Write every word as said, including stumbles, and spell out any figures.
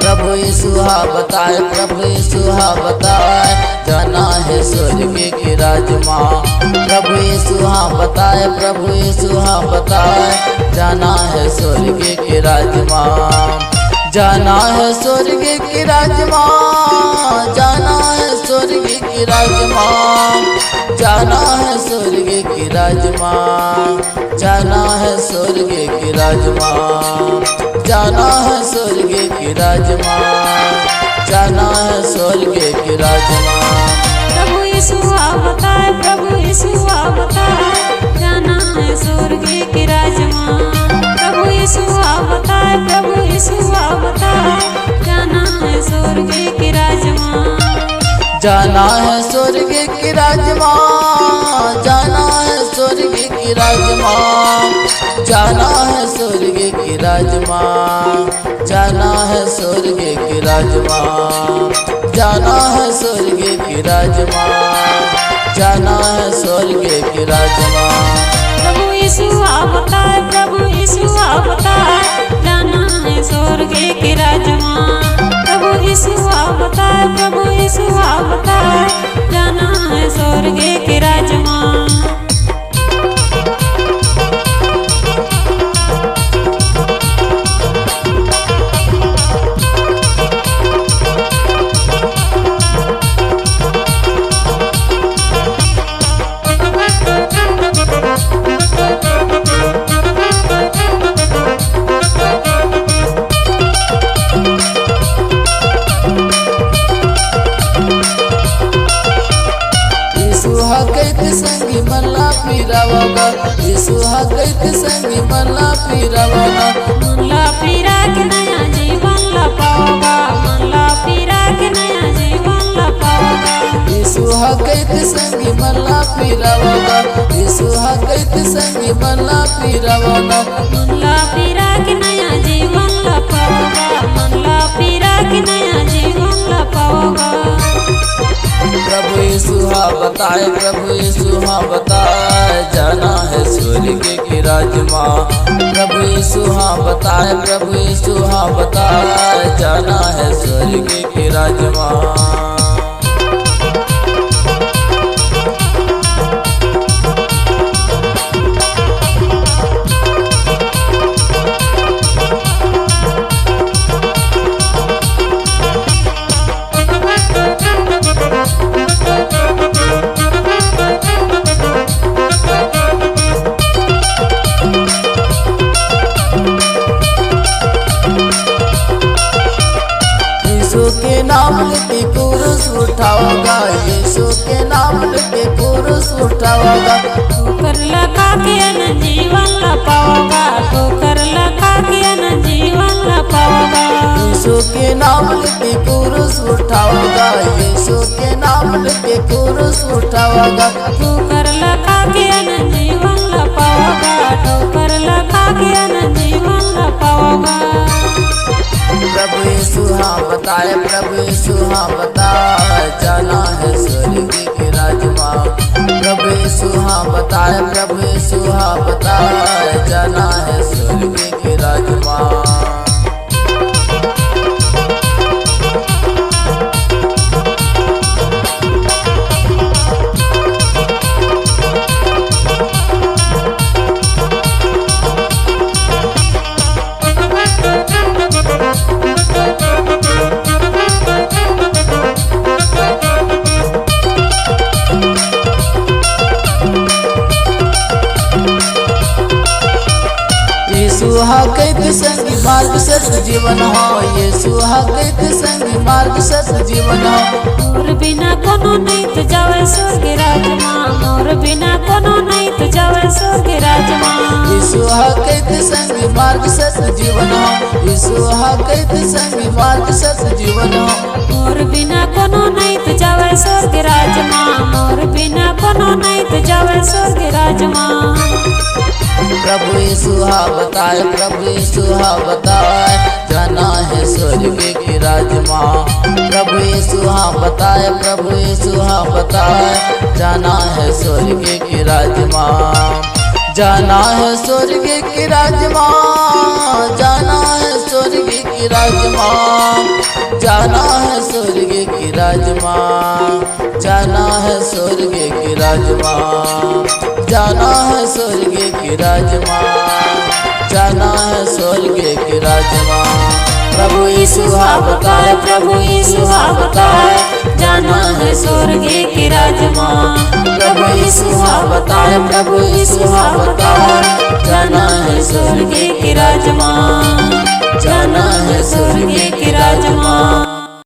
प्रभु यीशु हा बताए, प्रभु यीशु हा बताए, जाना है स्वर्ग के राज मा। प्रभु यीशु हा बताए, प्रभु यीशु हा बताए, जाना है स्वर्ग के राज मा। जाना है स्वर्ग के राज मा, जाना है स्वर्ग के राज मा, जाना है स्वर्ग के राज मा। जाना है स्वर्ग के राज मा, जाना है स्वर्ग के राज मा, जाना है स्वर्ग के राज मा। प्रभु यीशु आवता है, प्रभु यीशु आवता है, जाना है स्वर्ग के राज मा। प्रभु यीशु आवता है, प्रभु यीशु आवता है, जाना है स्वर्ग के राज मा। जाना है स्वर्ग के राज मा, जाना है स्वर्ग के राज मा, जाना है स्वर्ग के राज मा, जाना है स्वर्ग के राज मा, जाना है स्वर्ग के राज मा, जाना है स्वर्ग के राज मा। प्रभु यीशु आवता है, प्रभु यीशु आवता है, जाना है स्वर्ग के राज मा। प्रभु यीशु आवता है, प्रभु यीशु आवता है, जाना है स्वर्ग के राज मा। यीशु हा कहिथे संगी मन ला पीरावा गा, यीशु हा कहिथे संगी मन ला पीरावा गा। मन ला पीरा के नया जीवन ला पावा गा, मन ला पीरा के नया जीवन ला पावा गा। यीशु हा कहिथे संगी मन ला पीरावा गा, यीशु हा कहिथे संगी मन ला पीरावा गा। मन ला पीरा के नया जीवन ला पावा गा, मन ला पीरा के नया जीवन ला पावा गा। प्रभु यीशु हा बताए, प्रभु यीशु हा बताए, जाना है स्वर्ग के राज मा। प्रभु यीशु हा बताए, प्रभु यीशु हा बताए, जाना है स्वर्ग के राज मा। यीशु के नाम लेके क्रूस उठावा गा, यीशु के नाम लेके क्रूस उठावा गा। ठोकर ला खा के अनंत जीवन ला पावा गा, ठोकर ला खा के अनंत जीवन ला पावा गा। यीशु के नाम लेके क्रूस उठावा गा, यीशु के नाम लेके क्रूस उठावा गा। ठोकर ला खा के अनंत जीवन ला पावा गा, ठोकर ला खा के अनंत जीवन ला पावा गा। प्रभु यीशु हा बताए, प्रभु यीशु हा बताए, जाना है स्वर्ग के राज मा। प्रभु यीशु हा बताए, प्रभु यीशु हा बताए, जाना है स्वर्ग के राज मा। यीशु हा कहिथे संगी मार्ग सत्य जीवन हो, यीशु हा कहिथे संगी मार्ग सत्य जीवन हो। मोर बिना कोनो नइ त जावय स्वर्ग राज मा, मोर बिना कोनो नइ त जावय स्वर्ग राज मा। यीशु हा कहिथे संगी मार्ग सत्य जीवन हो, यीशु हा कहिथे संगी मार्ग सत्य जीवन हो। मोर बिना कोनो नइ त जावय स्वर्ग राज मा, मोर प्रभु यीशु हा बताए, प्रभु यीशु हा बताए, जाना है स्वर्ग के राज मा। प्रभु यीशु हा बताए, प्रभु यीशु हा बताए, जाना है स्वर्ग के राज मा। जाना है स्वर्ग के राज मा, जाना है स्वर्ग के राज मा, जाना है स्वर्ग के राज मा। जाना है स्वर्ग के राज मा, जाना है स्वर्ग के राज मा, जाना है स्वर्ग के राज मा। प्रभु यीशु हा बताए, प्रभु यीशु हा बताए, जाना है स्वर्ग के राज मा। प्रभु यीशु हा बताए, प्रभु यीशु हा बताए, जाना है स्वर्ग के राज मा, जाना है स्वर्ग के राज मा।